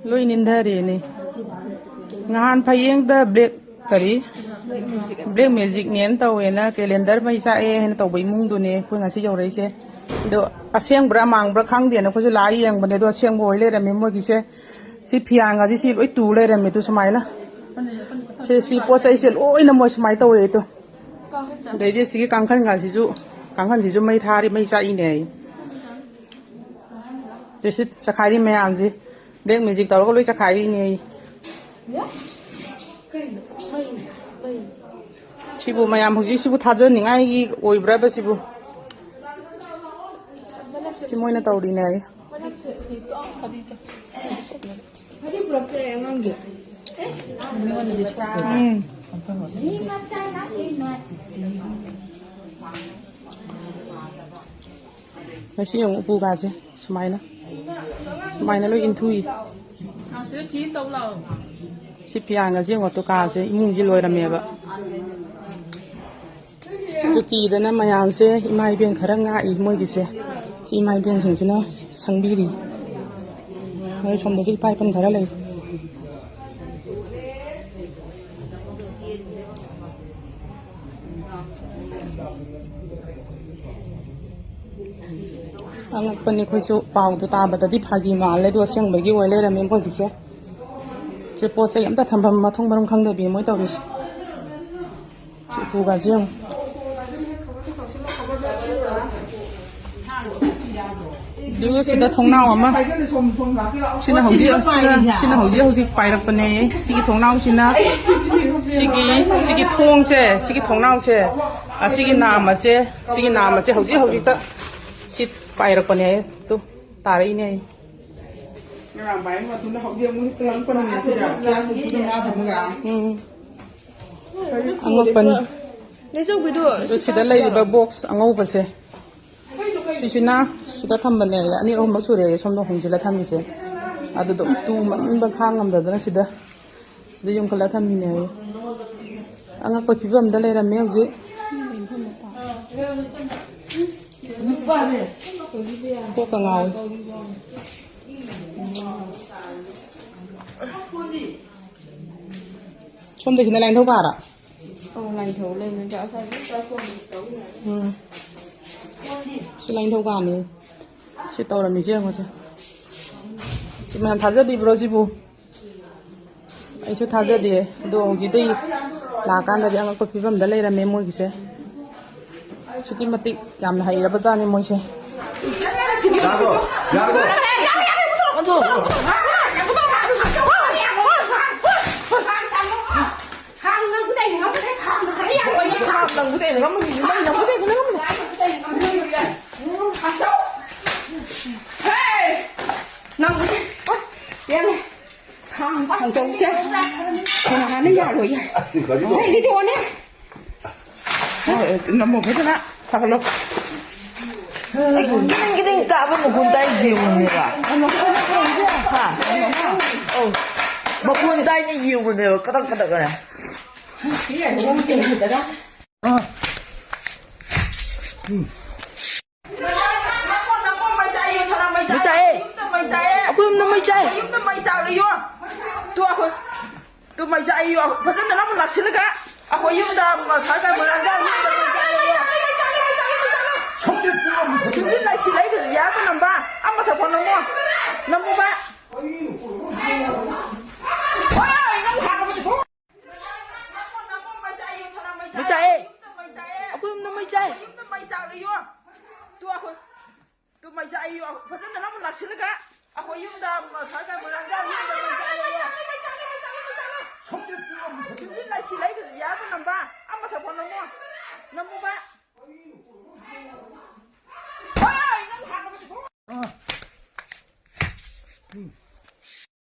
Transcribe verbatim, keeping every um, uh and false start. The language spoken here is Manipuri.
ꯂꯣꯏ ꯅꯤꯟꯊꯔꯦꯅꯦ꯫ ꯉꯍꯥꯟ ꯐꯌꯦꯡꯗ ꯕ꯭ꯂꯦꯛ, ꯀꯔꯤ, ꯕ꯭ꯂꯦꯛ ꯃꯦꯖꯤꯛꯅꯦꯅ ꯇꯧꯋꯦꯅ, ꯀꯦꯂꯦꯟꯗꯔ ꯃꯩ ꯆꯥꯛꯑꯦ ꯍꯥꯏꯅ ꯇꯧꯕ ꯏꯃꯨꯡꯗꯨꯅꯦ ꯑꯩꯈꯣꯏ ꯉꯁꯤ ꯌꯧꯔꯛꯏꯁꯦ꯫ ꯑꯗꯣ ꯑꯁꯦꯡꯕ꯭ꯔꯥ ꯃꯥꯡꯕ꯭ꯔꯥ ꯈꯪꯗꯦꯅ ꯑꯩꯈꯣꯏꯁꯨ ꯂꯥꯛꯑ ꯌꯦꯡꯕꯅꯦ, ꯑꯗꯣ ꯑꯁꯦꯡꯕ ꯑꯣꯏ ꯂꯩꯔꯝꯃꯦ ꯃꯣꯏꯒꯤꯁꯦ꯫ ꯁꯤ ꯐꯤꯌꯥꯡꯒꯁꯤ ꯁꯤ ꯂꯣꯏ ꯇꯨ ꯂꯩꯔꯝꯃꯦ꯫ ꯑꯗꯨ ꯁꯨꯃꯥꯏꯅ ꯁꯦ, ꯁꯤ ꯄꯣꯠ ꯆꯩꯁꯦ ꯂꯣꯏꯅ ꯃꯣꯏ ꯁꯨꯃꯥꯏꯅ ꯇꯧꯔꯛꯑꯦ꯫ ꯑꯗꯣ ꯑꯗꯩꯗꯤ ꯁꯤꯒꯤ ꯀꯥꯡꯈꯟꯒꯁꯤꯁꯨ, ꯀꯥꯡꯈꯟꯁꯤꯁꯨ ꯃꯩ ꯊꯥꯔꯤ, ꯃꯩ ꯆꯥꯛꯏꯅꯦ ꯑꯩ꯫ ꯁꯤ ꯆꯈꯥꯏꯔꯤ ꯃꯌꯥꯝꯁꯤ, ꯕ꯭ꯂꯦꯛ ꯃꯦꯖꯤꯛ ꯇꯧꯔꯒ ꯂꯣꯏ ꯆꯈꯥꯏꯔꯤꯅꯦ꯫ ꯁꯤꯕꯨ ꯃꯌꯥꯝ ꯍꯧꯖꯤꯛ ꯁꯤꯕꯨ ꯊꯥꯖꯅꯤꯡꯉꯥꯏꯒꯤ ꯑꯣꯏꯕ꯭ꯔꯕ ꯁꯤꯕꯨ? ꯁꯤ ꯃꯣꯏꯅ ꯇꯧꯔꯤꯅꯦ꯫ ꯎꯝ꯫ ꯉꯁꯤ ꯌꯦꯡꯉꯨ ꯎꯄꯨꯒꯥꯁꯦ ꯁꯨꯃꯥꯏꯅ, ꯁꯨꯃꯥꯏꯅ ꯂꯣꯏ ꯏꯟꯊꯨꯏ꯫ ꯁꯤ ꯐꯤꯌꯥꯡꯒꯁꯦ ꯌꯦꯡꯉꯣ, ꯇꯨꯀꯥꯁꯦ ꯏꯃꯨꯡꯁꯤ ꯂꯣꯏꯔꯝꯃꯦꯕ꯫ ꯇꯨꯀꯤꯗꯅ ꯃꯌꯥꯝꯁꯦ ꯏꯃꯥ ꯏꯕꯦꯟ ꯈꯔ ꯉꯥꯛꯏ ꯃꯣꯏꯒꯤꯁꯦ꯫ ꯁꯤ ꯏꯃꯥ ꯏꯕꯦꯟꯁꯤꯡꯁꯤꯅ ꯁꯪꯕꯤꯔꯤ꯫ ꯃꯣꯏ ꯁꯣꯝꯗꯁꯨ ꯏꯄꯥ ꯏꯄꯟ ꯈꯔ ꯂꯩ꯫ ꯑꯉꯛꯄꯅꯤ, ꯑꯩꯈꯣꯏꯁꯨ ꯄꯥꯎꯗꯣ ꯇꯥꯕꯗꯗꯤ ꯐꯥꯒꯤ ꯃꯥꯜꯂꯦ, ꯑꯗꯨ ꯑꯁꯦꯡꯕꯒꯤ ꯑꯣꯏ ꯂꯩꯔꯝꯃꯦ ꯃꯣꯏꯒꯤꯁꯦ꯫ ꯁꯦ, ꯄꯣꯠ ꯆꯩ ꯑꯝꯇ ꯊꯝꯐꯝ ꯃꯊꯣꯡ ꯃꯔꯝ ꯈꯪꯗꯕꯤ ꯃꯣꯏ ꯇꯧꯔꯤꯁꯦ꯫ ꯁꯤ ꯎꯄꯨꯒꯁꯦ ꯌꯦꯡꯉꯨ꯫ ꯑꯗꯨꯒ ꯁꯤꯗ ꯊꯣꯡꯅꯥꯎ ꯑꯃ, ꯁꯤꯅ ꯍꯧꯖꯤꯛ, ꯁꯤꯅ, ꯁꯤꯅ ꯍꯧꯖꯤꯛ ꯍꯧꯖꯤꯛ ꯄꯥꯏꯔꯛꯄꯅꯦ꯫ ꯁꯤꯒꯤ ꯊꯣꯡꯅꯥꯎꯁꯤꯅ, ꯁꯤꯒꯤ, ꯁꯤꯒꯤ ꯊꯣꯡꯁꯦ, ꯁꯤꯒꯤ ꯊꯣꯡꯅꯥꯎꯁꯦ, ꯑꯁꯤꯒꯤ ꯅꯥꯝꯃꯁꯦ, ꯁꯤꯒꯤ ꯅꯥꯝꯃꯁꯦ ꯍꯧꯖꯤꯛ ꯍꯧꯖꯤꯛꯇ ꯁꯤ ꯄꯥꯏꯔꯛꯄꯅꯦ꯫ ꯇꯨ, ꯇꯥꯔꯛꯏꯅꯦ꯫ ꯎꯝ꯫ ꯑꯉꯛꯄꯅꯤ꯫ ꯑꯗꯨ ꯁꯤꯗ ꯂꯩꯔꯤꯕ ꯕꯣꯛꯁ ꯑꯉꯧꯕꯁꯦ, ꯁꯤꯁꯤꯅ ꯁꯤꯗ ꯊꯝꯕꯅꯦ, ꯑꯅꯤ ꯑꯍꯨꯝꯂꯛ ꯁꯨꯔꯦ ꯁꯣꯝꯗ ꯍꯣꯡꯖꯤꯜꯂ ꯊꯝꯃꯤꯁꯦ꯫ ꯑꯗꯨ ꯑꯗꯨꯝ ꯇꯨꯃꯟꯕ ꯈꯥꯡ ꯉꯝꯗꯗꯅ ꯁꯤꯗ, ꯁꯤꯗ ꯌꯨꯝꯈꯠꯂ ꯊꯝꯃꯤꯅꯦ꯫ ꯑꯉꯛꯄ ꯐꯤꯕꯝꯗ ꯂꯩꯔꯝꯃꯦ ꯍꯧꯖꯤꯛ꯫ ꯀꯣꯛꯀ ꯉꯥꯎꯏ꯫ ꯁꯣꯝꯗꯒꯤꯅ ꯂꯥꯏꯅꯤꯡꯊꯧ ꯀꯥꯔꯣ? ꯑꯧ, ꯂꯥꯏꯅꯤꯡꯊꯧ ꯂꯩꯕꯅꯦ꯫ ꯎꯝ꯫ ꯁꯤ ꯂꯥꯏꯅꯤꯡꯊꯧ ꯀꯥꯅꯤ꯫ ꯁꯤ ꯇꯧꯔꯝꯃꯤꯁꯦ ꯌꯦꯡꯉꯣꯁꯦ꯫ ꯁꯤ ꯃꯌꯥꯝ ꯊꯥꯖꯕꯤꯕ꯭ꯔꯣ ꯁꯤꯕꯨ? ꯑꯩꯁꯨ ꯊꯥꯖꯗꯦ꯫ ꯑꯗꯣ ꯍꯧꯖꯤꯛꯇꯩ ꯂꯥꯛꯑꯀꯥꯟꯗꯗꯤ ꯑꯉꯛꯄ ꯐꯤꯕꯝꯗ ꯂꯩꯔꯝꯃꯦ ꯃꯣꯏꯒꯤꯁꯦ꯫ ꯑꯁꯨꯛꯀꯤ ꯃꯇꯤꯛ ꯌꯥꯝꯅ ꯍꯩꯔꯕ ꯖꯥꯠꯅꯤ ꯃꯣꯏꯁꯦ꯫ ꯌꯥꯔꯕꯣ? ꯌꯥꯔꯕꯣ? ꯍꯦ! ꯅꯪꯕꯨꯗꯤ, ꯑꯣ, ꯌꯥꯔꯦ꯫ ꯈꯥꯡ ꯈꯥꯡꯖꯧꯁꯦ ꯀꯅꯥꯅ ꯌꯥꯔꯣꯏꯌꯦ꯫ ꯍꯦ, ꯂꯤꯗꯣꯅꯦ꯫ ꯅꯝꯃꯣ ꯐꯖꯅ ꯊꯥꯒꯠꯂꯣ꯫ ꯑꯩ ꯈꯤꯇꯪ ꯈꯤꯇꯪ ꯇꯥꯕ ꯃꯈꯣꯟ ꯇꯥꯏ ꯌꯦꯡꯉꯨꯅꯦꯕ꯫ ꯍꯥ? ꯑꯧ꯫ ꯃꯈꯣꯟ ꯇꯥꯏꯅ ꯌꯦꯡꯉꯨꯅꯦꯕ꯫ ꯀꯗꯛ ꯀꯗꯛ ꯑꯅ꯫ ꯃꯩ ꯆꯥꯛꯑꯦ꯫ ꯑꯩꯈꯣꯏ ꯌꯨꯝꯗ ꯃꯩ ꯆꯥꯛꯑꯦ꯫ ꯇꯨ ꯑꯩꯈꯣꯏ, ꯇꯨ ꯃꯩ ꯆꯥꯛꯏꯌꯣ꯫ ꯐꯖꯅ ꯅꯪ ꯂꯥꯛꯁꯤꯜꯂꯒ ꯑꯩꯈꯣꯏ ꯌꯨꯝꯗ ꯃꯊꯥ ꯀꯥꯏ ꯃꯣꯏꯔꯥꯡ ꯌꯨꯝꯗ ꯃꯩ ꯆꯥꯛꯏꯌꯣ꯫ ꯁꯤꯡꯗꯤ ꯂꯩꯁꯤ ꯂꯩꯕꯁꯤ ꯌꯥꯕ ꯅꯝꯕ ꯑꯃ ꯊꯛꯄ ꯅꯝꯃꯣ꯫ ꯅꯝꯃꯨꯕ꯫ ꯍꯣꯏ, ꯅꯪ ꯍꯥꯟꯅ ꯃꯩ ꯆꯥꯛꯑꯦ꯫ ꯑꯩꯈꯣꯏ ꯌꯨꯝꯗ ꯃꯩ ꯆꯥꯛꯑꯦ꯫ ꯇꯨ ꯑꯩꯈꯣꯏ, ꯇꯨ ꯃꯩ ꯆꯥꯛꯏꯌꯣ꯫ ꯐꯖꯅ ꯅꯪ ꯂꯥꯛꯁꯤꯜꯂꯒ ꯑꯩꯈꯣꯏ ꯌꯨꯝꯗ ꯃꯊꯥ ꯀꯥꯏ ꯃꯣꯏꯔꯥꯡ ꯌꯨꯝꯗ ꯃꯩ ꯆꯥꯛꯏꯌꯣ꯫ ꯁꯤꯡꯗꯤ ꯂꯩꯁꯤ ꯂꯩꯕꯁꯤ ꯌꯥꯕ ꯅꯝꯕ ꯑꯃ ꯊꯛꯄ ꯅꯝꯃꯣ꯫ ꯅꯝꯃꯨꯕ꯫ ꯍꯣꯏ, ꯅꯪ ꯍꯥꯟꯅ